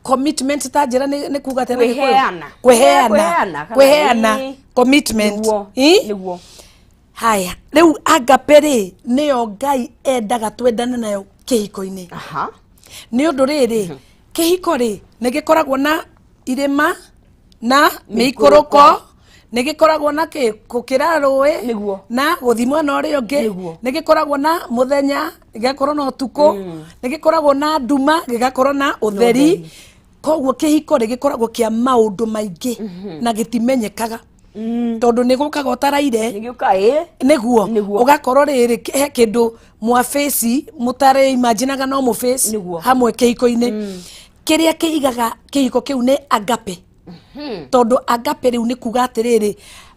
Commitment ta njĩra nĩ kuga atĩa na Gĩkũyũ? Kwĩheana. Kwĩheana. Kwĩheana, kana Kwĩheana. Commitment. Ĩ? Haya, rĩu agape rĩ, nĩyo Ngai endaga twendane nayo kĩhiko-inĩ. Nĩ ũndũ rĩrĩ, kĩhiko rĩ, nĩ gĩkoragwo na irĩma na mĩikũrũko, nĩ gĩkoragwo na kĩ gũkĩra rũĩ na gũthiĩ mwena ũrĩa ũngĩ. Nĩ gĩkoragwo na mũthenya, gĩgakorwo na ũtukũ, nĩ gĩkoragwo na nduma, gĩgakorwo na ũtheri. Ũtheri. Koguo kĩhiko rĩ, gĩkoragwo kĩa maũndũ maingĩ na gĩtimenyekaga, tondũ nĩ gũkaga ũtaraire. Nĩgĩũka ĩ. Nĩguo. Nĩguo. Ũgakorwo rĩrĩ, he kĩndũ mwaface mũtarĩ imaginaga no mũface hamwe kĩhiko-inĩ. Kĩrĩa kĩigaga kĩhiko kĩu nĩ agape, tondũ agape rĩu nĩ kuga atĩrĩrĩ,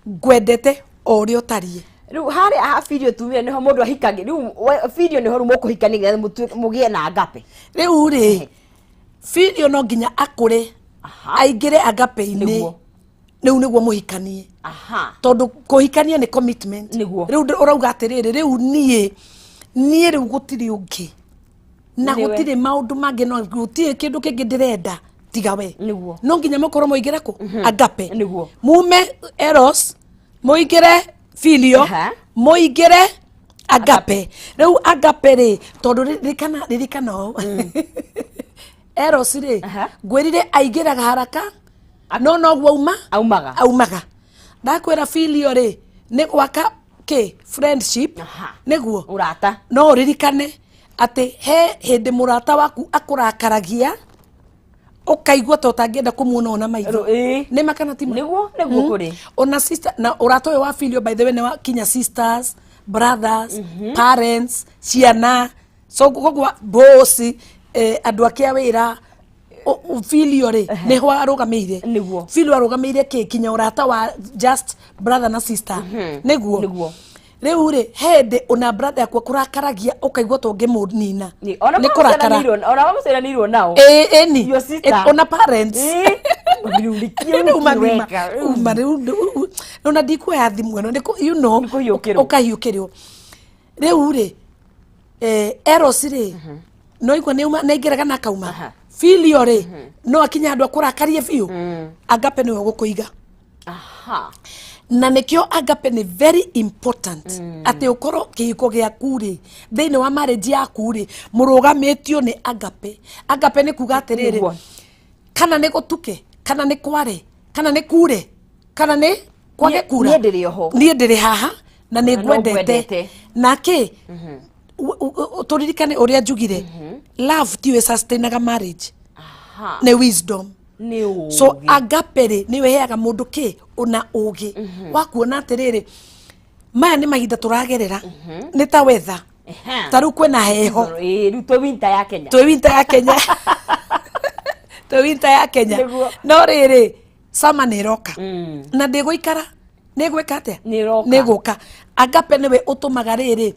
ngwendete o ũrĩa ũtariĩ. Rĩu harĩa ha video tumire nĩho mũndũ ahikagĩ rĩu video nĩho rĩu mũkũhikania nĩgetha mũgĩe na agape. Rĩu rĩ, filio no nginya akũre, aingĩre agape-inĩ. Rĩu nĩguo mũhikanie, tondũ kũhikania nĩ commitment. Rĩu ũrauga atĩrĩrĩ, rĩu niĩ rĩu gũtirĩ ũngĩ na Nĩwe. gũtirĩ maũndũ mangĩ, no gũtirĩ kĩndũ kĩngĩ ndĩrenda tiga we. No nginya mũkorwo mũingĩre kũ agape, mume eros, mũingĩre filio, mũingĩre agape. Rĩu agape rĩ, tondũ ririkana ũũ, eros rĩ, ngwĩrire aingĩraga haraka, no noguo auma. Aumaga. Aumaga. Ndakwĩra filio rĩ, nĩ gwaka kĩ friendship. Nĩguo. Ũrata. No ũririkane atĩ he hĩndĩ mũrata waku akũrakaragia, ũkaigua ta ũtangĩenda kũmuona ona maitho. Nĩ ma kana ti ma? Nĩguo kũrĩ. Ona sister na ũrata ũyũ wa filio, by the way, nĩ wa kinya sisters, brothers, parents, ciana, so koguo boss, andũ ake a wĩra. Filio rĩ, nĩho arũgamĩire. Filio arũgamĩire kĩ kinya ũrata wa just brother na sister. Nĩguo. Rĩu rĩ, he hĩndĩ ona brother yaku akũrakaragia, ũkaigua ta ũngĩmũnina. Ona Nĩ kũrakara. Ona mamũceranĩirwo nao. Ĩ, ĩni. Your sister. Ona parents. Rĩu nĩkĩo Rĩu uma weka. ng'ima. Uma rĩu ona ndikuoya thimũ ĩno nĩ Nĩ kũhiũkĩrwo. Ũkahiũkĩrwo. Rĩu rĩ, eros rĩ, no igua nĩ aingĩraga na akauma. Filio rĩ, no akinye handũ akũrakarie biũ, agape nĩwe ũgũkũiga. Na nĩkĩo agape nĩ very important, atĩ ũkorwo kĩhiko gĩaku rĩ, thĩinĩ wa marriage yaku rĩ, mũrũgamĩtio nĩ agape. Agape nĩ kuga atĩrĩrĩ, kana nĩ gũtuke, kana nĩ kware, kana nĩ kure, kana nĩ kwage kura, Niĩ ndĩrĩ oho. Niĩ ndĩrĩ haha na nĩ Na no ngwendete. ngwendete. Na kĩ tũririkane ũrĩa njugire, love tiyo ĩsustainaga marriage, nĩ wisdom. Nĩ ũũgĩ. So agape rĩ, nĩyo ĩheaga mũndũ kĩ ona ũgĩ wa kuona atĩrĩrĩ, maya nĩ mahinda tũragerera, nĩ ta weather. Ta rĩu kwĩna heho. Ĩĩ, rĩu twĩ winter ya Kenya. Twĩ winter ya Kenya, twĩ winter ya Kenya. No rĩrĩ, summer nĩ ĩroka na ndĩgũikara, nĩ gwĩka atĩa? Nĩ ĩroka. Nĩ gũka. Agape nĩwe ũtũmaga rĩrĩ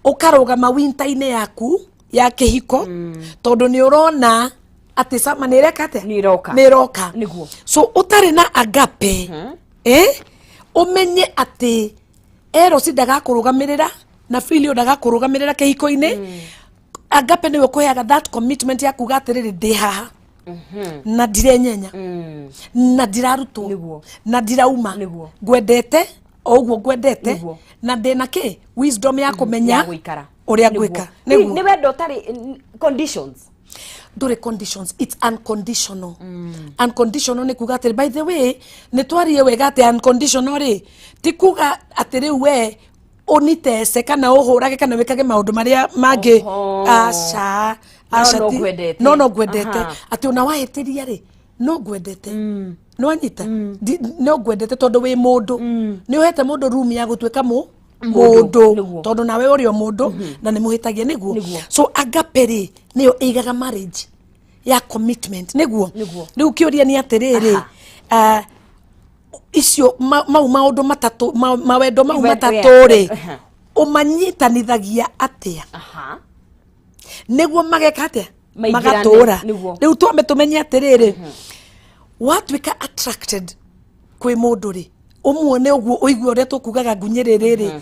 ũkarũgama winter-inĩ yaku ya kĩhiko, tondũ nĩ ũrona atĩ summer nĩ ĩreka atĩa? Nĩ ĩroka. Nĩ ĩroka. So ũtarĩ na agape, ũmenye atĩ eros ndagakũrũgamĩrĩra na filio ndagakũrũgamĩrĩra kĩhiko-inĩ. Agape nĩwe ũkũheaga that commitment ya kuga atĩrĩrĩ, ndĩ haha na ndirenyenya na ndirarutwo na ndirauma, ngwendete o ũguo ngwendete, na ndĩna kĩ wisdom ya kũmenya Ya gũikara. Ũrĩa ngwĩka. Nĩ wendo ũtarĩ conditions. Ndũrĩ conditions, it's unconditional. Unconditional nĩ kuga atĩrĩ, by the way, nĩ twarie wega atĩ unconditional rĩ, ti kuga atĩ rĩu we ũnitece kana ũhũrage kana wĩkage maũndũ marĩa mangĩ. Aca. No Aca, no ngwendete. No ngwendete. Atĩ ona wahĩtĩria rĩ, no ngwendete. Nĩwanyita? No ngwendete tondũ wĩ mũndũ, nĩ ũhete mũndũ room ya gũtuĩka mũ mũndũ, tondũ nawe ũrĩ o mũndũ na nĩ mũhĩtagia. Nĩguo. So agape rĩ, nĩyo ĩigaga marriage ya commitment. Nĩguo. Rĩu kĩũria nĩ atĩrĩrĩ, icio mau maũndũ matatũ, mawendo mau Wendo matatũ rĩ, ũmanyitanithagia atĩa nĩguo mageka atĩa? Maingĩrane, Magatũra. Rĩu twambe tũmenye atĩrĩrĩ, watuĩka attracted kwĩ mũndũ rĩ, ũmuone ũguo, ũigue ũrĩa tũkugaga ngunyĩrĩrĩ rĩ,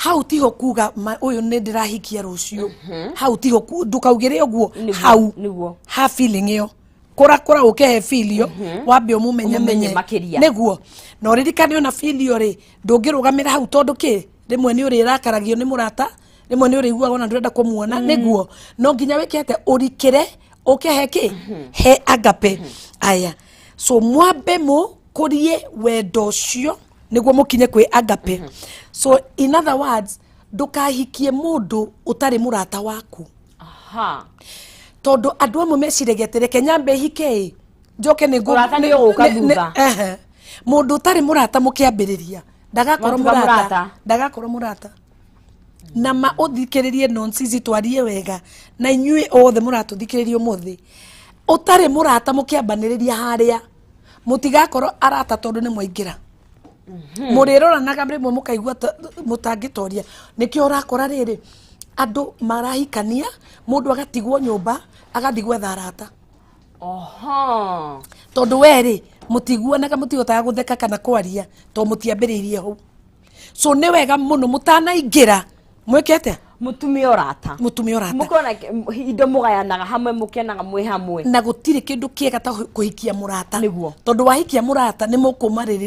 Hau tiho kuga ũyũ nĩ ndĩrahikia rũciũ. Hau tiho ndũkaugĩre ũguo. Nĩguo, Hau nĩguo. Ha feeling ĩyo kũra kũra ũkehe filio wambe ũmũmenye Ũmũmenye menye makĩria. Nĩguo na ũririkane ona filio rĩ, ndũngĩrũgamĩra hau, tondũ kĩ, rĩmwe nĩ ũrĩrakaragio nĩ mũrata, rĩmwe nĩ ũrĩiguaga ona ndũrenda kũmuona. Nĩguo no nginya wĩke atĩa? Ũrikĩre ũkehe kĩ he agape aya. So mwambe mũkũrie wendo ũcio nĩguo mũkinye kwĩ agape. So in other words, ndũkahikie mũndũ ũtarĩ mũrata waku. Tondũ andũ amwe meciragia atĩ reke nyambe hike ĩ njoke nĩ Ũrata nĩ ũgũka thutha. Ehe. Mũndũ ũtarĩ mũrata mũkĩambĩrĩria ndagakorwo Mwatuga mũrata. Mũrata. Ndagakorwo mũrata. Na ma ũthikĩrĩrie nonsizi, twarie wega na inyuĩ othe mũratũthikĩrĩria ũmũthĩ. Ũtarĩ mũrata mũkĩambanĩrĩria harĩa, mũtigakorwo arata, tondũ nĩ mwaingĩra mũrĩroranaga rĩmwe mũkaigua mũtangĩtoria. Nĩkĩo ũrakora rĩrĩ andũ marahikania, mũndũ agatigwo nyũmba agathiĩ gwetha arata. Tondũ we rĩ, mũtiguanaga, mũtihotaga gũtheka kana kwaria tondũ mũtiambĩrĩirie hau. So nĩ wega mũno mũtanaingĩra mwĩke atĩa? Mũtumia ũrata. Mũtumia ũrata. Mũkona indo mũgayanaga hamwe, mũkenaga mwĩ hamwe. Na gũtirĩ kĩndũ kĩega ta kũhikia mũrata. Nĩguo. Tondũ wahikia mũrata nĩ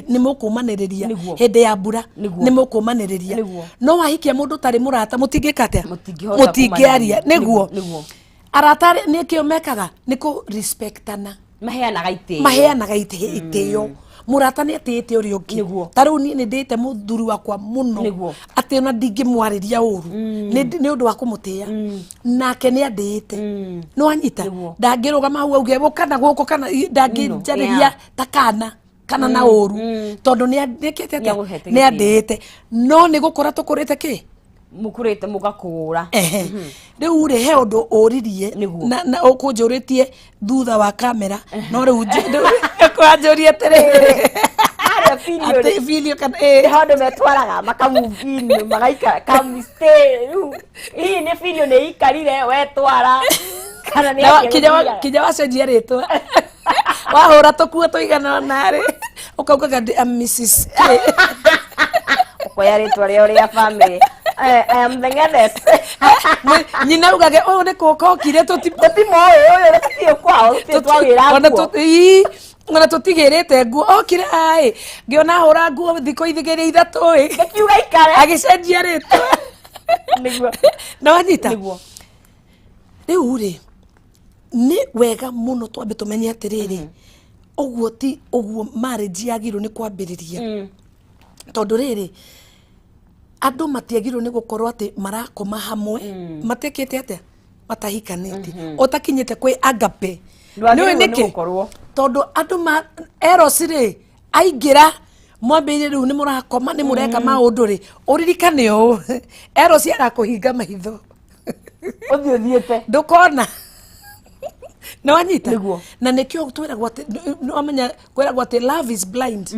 mũkũmanĩrĩria. Nĩguo. Hĩndĩ ya mbura. Nĩguo. Nĩ mũkũmanĩrĩria. Nĩguo. No wahikia mũndũ ũtarĩ mũrata, mũtingĩka atĩa? Mũtingĩhota Mũtingĩaria. kũmanĩrĩria. Nĩguo. Nĩguo. Arata nĩkĩo mekaga nĩ kũ respectana. Maheanaga itĩo. Maheanaga itĩo. Mũrata nĩ atĩĩte ũrĩa ũngĩ. Nĩguo. Ta rĩu niĩ nĩ ndĩĩte mũthuri wakwa mũno. Nĩguo. Atĩ ona ndingĩmwarĩria ũru nĩ ũndũ wa kũmũtĩĩa, nake nĩ andĩĩte. Nĩ wanyita? Nĩguo. Ndangĩrũgama hau auge kana gũkũ kana ndangĩnjarĩria ta kana na ũru, tondũ nĩ nĩkĩte atĩa? Nĩagũhete Nĩ gĩtĩo. andĩĩte. No nĩ gũkũra tũkũrĩte kĩ Mũkũrĩte mũgakũra. Ehe. Rĩu rĩ, he ũndũ ũririe. Nĩguo. Na ũkũnjũrĩtie thutha wa kamera, no rĩu ũkwanjũria atĩrĩrĩ, Harĩa video atĩ rĩ, video kana ĩ. Nĩ handũ metwaraga makamove magaikara kamstay. Rĩu hihi nĩ video nĩ ikarire wetwara kana nĩ Na atĩa gũthiaga? Kinya wacenjia rĩtwa, wahũra tũkuo tũigana ona rĩ, ũkaugaga I'm Mrs K. Ũkoya rĩtwa rĩao rĩa family. I am the goddess. Nyina augage ũyũ nĩ kũka okire tũti Tũtimoĩ ũyũ, tũtiĩ kwao, tũtiĩ twawĩra ona nguo. Ona tũtigĩrĩte nguo, okire aĩ ngĩona ahũra nguo thikũ igĩrĩ ithatũ ĩ. Ngĩkiuga ikare. Agĩcenjia rĩtwa. Nĩguo. Na wanyita? Nĩguo. Rĩu rĩ, nĩ wega mũno twambe tũmenye atĩrĩrĩ, ũguo ti ũguo marriage yagĩrĩirwo nĩ kwambĩrĩria, tondũ rĩrĩ, andũ matiagĩrĩirwo nĩ gũkorwo atĩ marakoma hamwe matekĩte atĩa, matahikanĩtie, ũtakinyĩte kwĩ agape. Ndwagĩrĩirwo Nĩũĩ nĩ nĩkĩ? gũkorwo. Tondũ andũ ma eros rĩ, aingĩra mwambĩrĩrie rĩu nĩ mũrakoma, nĩ mũreka maũndũ rĩ, ũririkane ũũ, eros arakũhinga maitho. Ũthiĩ ũthiĩte. Ndũkona. Nĩ wanyita? Nĩguo. Na nĩkĩo twĩragwo atĩ, nĩwamenya kwĩragwo atĩ love is blind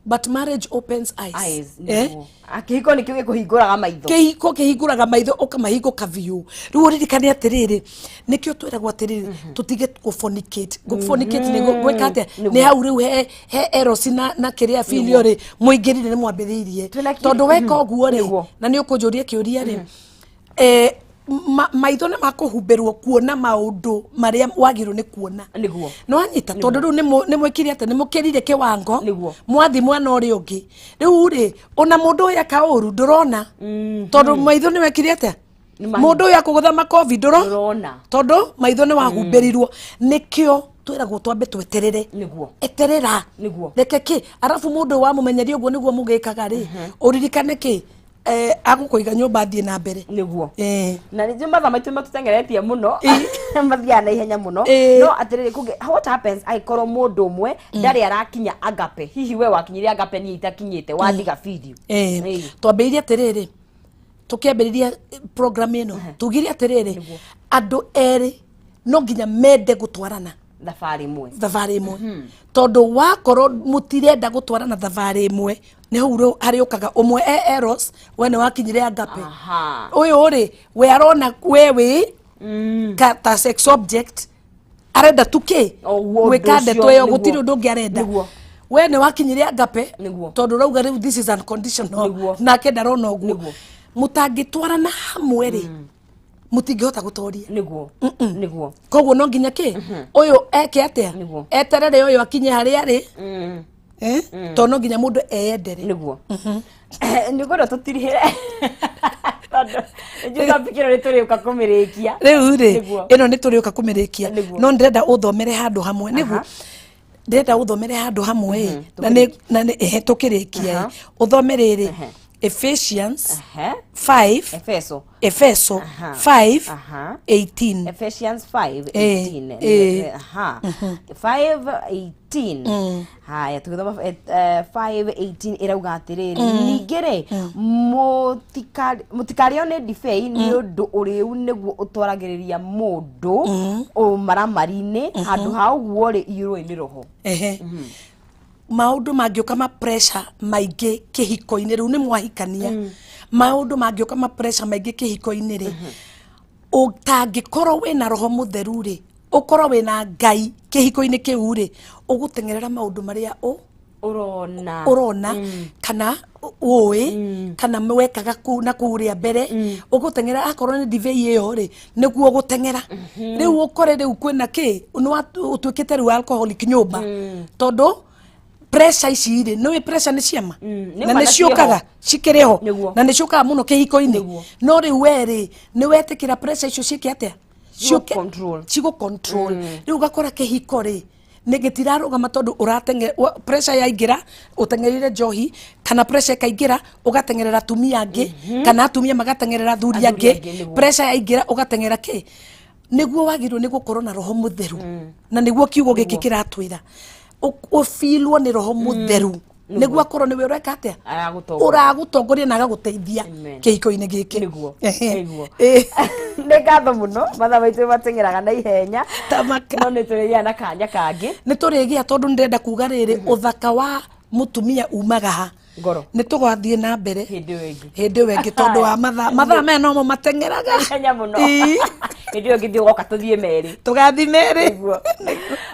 but marriage opens eyes. Eyes, Eh? nĩguo. Kĩhiko nĩkĩo gĩkũhingũraga maitho. Kĩhiko kĩhingũraga maitho, ũkamahingũka biũ. Rĩu ũririkane atĩrĩrĩ, nĩkĩo twĩragwo atĩrĩrĩ, tũtige gũfornicate. Gũfornicate nĩ gwĩka atĩa? Nĩ hau rĩu he eros na kĩrĩa filio rĩ, mũingĩrire nĩ mwambĩrĩirie. Tondũ weka ũguo rĩ, na nĩ ũkũnjũria kĩũria rĩ, maitho nĩ makũhumbĩrwo kuona maũndũ marĩa wagĩrĩirwo nĩ kuona. Nĩ wanyita? Tondũ rĩu nĩ mwĩkire atĩ nĩ mũkĩrire kĩwango. Mwathi mwana ũrĩa ũngĩ, rĩu rĩ, ona mũndũ ũyũ eka ũru ndũrona, tondũ maitho nĩ wekire atĩa? Mũndũ ũyũ akũgũtha makobi ndũro Ndũrona. Tondũ maitho nĩ wahumbĩrirwo. Nĩkĩo twĩragwo twambe tweterere. Eterera. Reke kĩ arabu mũndũ wamũmenyeria ũguo nĩguo mũgĩkaga rĩ, ũririkane kĩ, agũkũiga nyũmba athiĩ na mbere. Na ningĩ mathaa maitũ matũtengeretie mũno, mathiaga na ihenya mũno. No atĩrĩrĩ, kũngĩ what happens angĩkorwo mũndũ ũmwe ndarĩ arakinya agape? Hihi we wakinyire agape, niĩ itakinyĩte, wandiga video. Twambĩrĩirie atĩrĩrĩ, tũkĩambĩrĩria program ĩno tugire atĩrĩrĩ, andũ erĩ no nginya mende gũtwarana thabarĩ ĩmwe. Thabarĩ ĩmwe, tondũ wakorwo mũtirenda gũtwarana thabarĩ ĩmwe, nĩ hau rĩu harĩũkaga ũmwe e eros, we nĩ wakinyire agape. Ũyũ rĩ, we arona we wĩ ta sex object, arenda tu kĩ? O ũguo ũndũ Gwĩka ũcio, ndeto ĩyo. Nĩguo. Gũtirĩ ũndũ ũngĩ arenda. We nĩ wakinyire agape, tondũ ũrauga rĩu this is unconditional. Nake ndarona ũguo. Mũtangĩtwarana hamwe rĩ, mũtingĩhota gũtoria. Niguo, niguo. Koguo no nginya kĩ ũyũ eke atĩa? Nĩguo. Eterere ũyũ akinye harĩa arĩ. Eh? Tondũ no nginya mũndũ eyendere. Niguo, nĩngwenda tũtirihĩre tondũ njuga topic ĩno nĩ tũrĩũka kũmĩrĩkia. Rĩu rĩ, Nĩguo. ĩno nĩ tũrĩũka kũmĩrĩkia. Nĩguo. No ndĩrenda ũthomere handũ hamwe, nĩguo ndĩrenda ũthomere handũ hamwe ĩ, na nĩ ehe, tũkĩrĩkia ĩ, ũthome rĩrĩ, Ephesians 5. Efeso. Efeso 5 18. Ephesians 5 Eh, 18. eh. Aha, 5 18. Haya, tũgĩthoma 5 18 ĩrauga atĩrĩrĩ, ningĩ rĩ, mũtikarĩo nĩ ndibei, nĩ ũndũ ũrĩu nĩguo ũtwaragĩrĩria mũndũ ũmaramari-inĩ, handũ ha ũguo rĩ, iyũrwo nĩ roho. Ehe, maũndũ mangĩũka ma pressure maingĩ kĩhiko-inĩ, rĩu nĩ mwahikania, maũndũ mangĩũka ma pressure maingĩ kĩhiko-inĩ rĩ, ũtangĩkorwo wĩna roho mũtheru rĩ, ũkorwo wĩna Ngai kĩhiko-inĩ kĩu rĩ, ũgũteng'erera maũndũ marĩa ũ ũrona. Ũrona kana ũĩ kana wekaga kũu na kũu rĩa mbere, ũgũteng'era akorwo nĩ ndibei ĩyo rĩ, nĩguo ũgũteng'era. Rĩu ũkore rĩu kwĩna kĩ, ũtuĩkĩte rĩu alcoholic nyũmba, tondũ pressure ici rĩ, nĩũĩ pressure nĩ ciama. Nĩ Na ma nĩ na ciũkaga cikĩrĩ ho. Nĩguo. Na nĩ ciũkaga mũno kĩhiko-inĩ. Nĩguo. No rĩu we rĩ, nĩ wetĩkĩra pressure icio ciĩke atĩa? Ciũke Control. cigũ control. Rĩu ũgakora kĩhiko rĩ, nĩ gĩtirarũgama tondũ ũrateng'e pressure yaingĩra, ũteng'erire njohi, kana pressure ĩkaingĩra, ũgateng'erera atumia angĩ, kana atumia magateng'erera athuri athuri angĩ. Angĩ, nĩguo. Pressure yaingĩra, ũgateng'era kĩ, nĩguo wagĩrĩirwo nĩ gũkorwo na roho mũtheru, na nĩguo kiugo gĩkĩ kĩratwĩra ũfilwo nĩ roho mũtheru, nĩguo akorwo nĩwe ũreka atĩa? Aragũtongoria. Ũragũtongoria na agagũteithia Amen. kĩhiko-inĩ gĩkĩ. Nĩguo. Ehe. Nĩguo. Ĩ. Nĩ ngatho mũno, mathaa maitũ mateng'eraga na ihenya. Tamaka. No nĩ tũrĩgĩa na kanya kangĩ. Nĩ tũrĩgĩa, tondũ nĩ ndĩrenda kuga rĩrĩ, ũthaka wa mũtumia umaga ha? Ngoro. Nĩ tũgathiĩ na mbere hĩndĩ ĩyo ĩngĩ. Hĩndĩ ĩyo ĩngĩ, tondũ wa mathaa maya nomo mateng'eraga ihenya mũno. Ĩ. Hĩndĩ ĩyo ĩngĩ thiĩ ũgoka tũthiĩ merĩ. Tũgathiĩ merĩ. Nĩguo,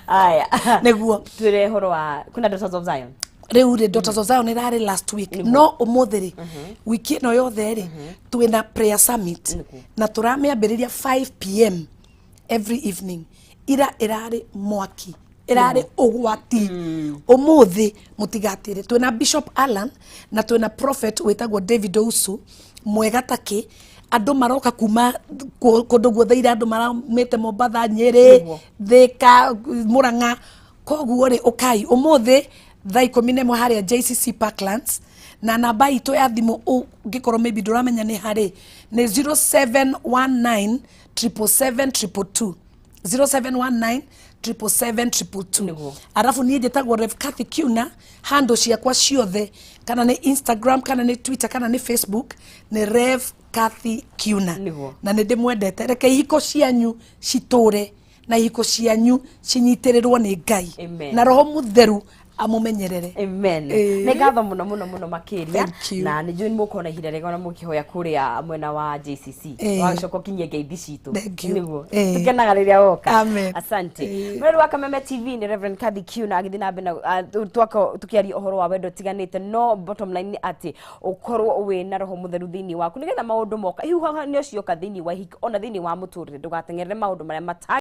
aya. Nĩguo. Twĩre ũhoro wa kwĩna Daughters of Zion. Rĩu rĩ, Daughters of Zion ĩrarĩ last week, no ũmũthĩ rĩ, wiki ĩno yothe rĩ, twĩna prayer summit. Nĩguo. Na tũramĩambĩrĩria 5 p.m. every evening. Ira ĩrarĩ mwaki, ĩrarĩ ũgwati. Ũmũthĩ mũtigatĩre, twĩna Bishop Alan na twĩna prophet wĩtagwo David Ousu mwega takĩ. Andũ maroka kuma kũndũ guothe, ira andũ maraumĩte Mombatha, Nyĩrĩ, Nĩguo. Thĩka, Mũrang'a. Koguo rĩ, ũkai ũmũthĩ thaa 11 harĩa JCC Parklands, na namba itũ ya thimũ, ũngĩkorwo maybe ndũramenya nĩ harĩ, nĩ 0719 777 222, 0719 777 222. Nĩguo. Arabu niĩ njĩtagwo Rev Cathy Kiuna. Handũ ciakwa ciothe, kana nĩ Instagram, kana nĩ Twitter, kana nĩ Facebook, nĩ Rev Cathy Kiuna. Nĩguo. Na nĩ ndĩmwendete. Reke ihiko cianyu citũre, na ihiko cianyu cinyitĩrĩrwo nĩ Ngai. Amen. Na roho mũtheru amũmenyerere. Amen. Ĩĩ. Nĩ ngatho mũno mũno mũno makĩria. Thank you. Na nĩ njũĩ nĩ mũkona ihinda rĩega na mũkĩhoya kũrĩa mwena wa JCC. Ĩĩ. Wagĩcoka ũkinyie ngeithi citũ. Thank you. Nĩguo. Ĩĩ. Tũkenaga rĩrĩa woka. Amen. Asante. Ĩĩ. Mweri wa Kameme TV nĩ Reverend Cathy Kiuna agĩthiĩ na mbere na twako tũkĩaria ũhoro wa wendo ũtiganĩte, no bottom line nĩ atĩ ũkorwo wĩna roho mũtheru thĩinĩ waku, nĩgetha maũndũ moka, ihuha nĩo cioka thĩinĩ wa ihiko ona thĩinĩ wa mũtũrĩre, ndũgateng'erere maũndũ marĩa mata